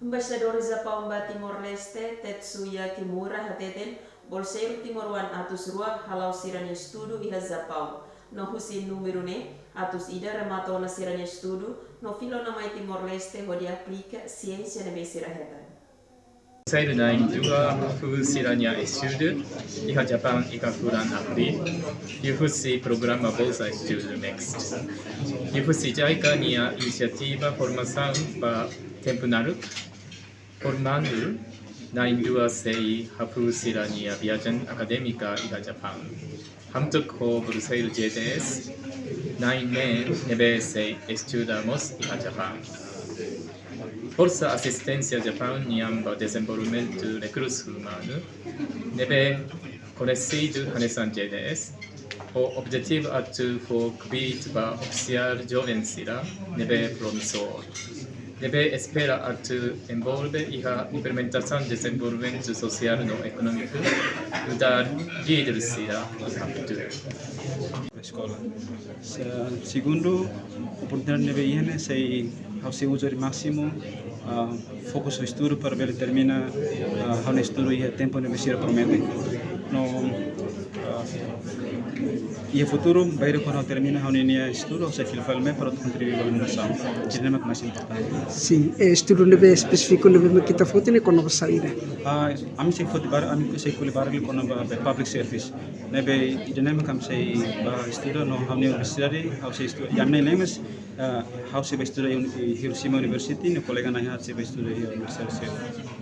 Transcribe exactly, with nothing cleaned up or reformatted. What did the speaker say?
Embaixadór Japaun ba Timor-Leste, Tetsuya Kimura, hateten, bolseiru timoroan atus rua hala'o sira-nia estudu iha Japaun. No husi númeru ne'e, atus ida remata ona sira-nia estudu, no fila ona mai Timor-Leste hodi aplika siénsia ne'ebé sira hetan. Bolseiru na'in-rua hahú sira-nia estudu iha Japaun iha fulan Abríl, liuhusi programa Bolsa Estudu Next. Liuhusi JICA nia inisiativa formasaun ba tempu naruk, formandu na'in-rua sei hahú sira-nia viajen akadémika iha Japaun, hamutuk ho bolseiru JTS na'in-neen ne'ebé sei estuda mós iha Japaun. Forsa asisténsia Japaun nian ba dezenvolvimentu rekursu umanu, ne'ebé koñesidu hanesan JTS, ho objetivu atu fó kbiit ba ofisiál joven sira ne'ebé promesór, ne'ebé espera atu envolve iha implementasaun dezenvolvimentu sosiál no ekonómiku, nu'udar líder sira iha futuru. Eskola. Se-, segundu, oportunidade ne'ebé iha ne'e sei, ha'u sei uza de másimu, ah, foku ho estudu para bele termina, ah, ha'u-nia estudu iha tempu ne'ebé sira promete. No, ah, iha futuru, bainhira kuandu ha'u termina ha'u-nia estudu, ha'u sei fila fali mai para kontribui ba nasaun. Ida-ne'e mak mais importante. Sin, eh, estudu ne'ebé espesífiku ne'ebé mak ita foti ne'e kona-ba saida? Ah, ami sei foti barak, ami sei ko'alia barak liu kona-ba public service. Ne'ebé ida-ne'e mak ami sei bá estuda no ha'u-nia universidade, ha'u sei estuda, ami na'in-neen, mas, ah, ha'u sei bá estuda iha Hiroshima University, no kolega na'in-haat sei bá estuda iha Universidade Seattle.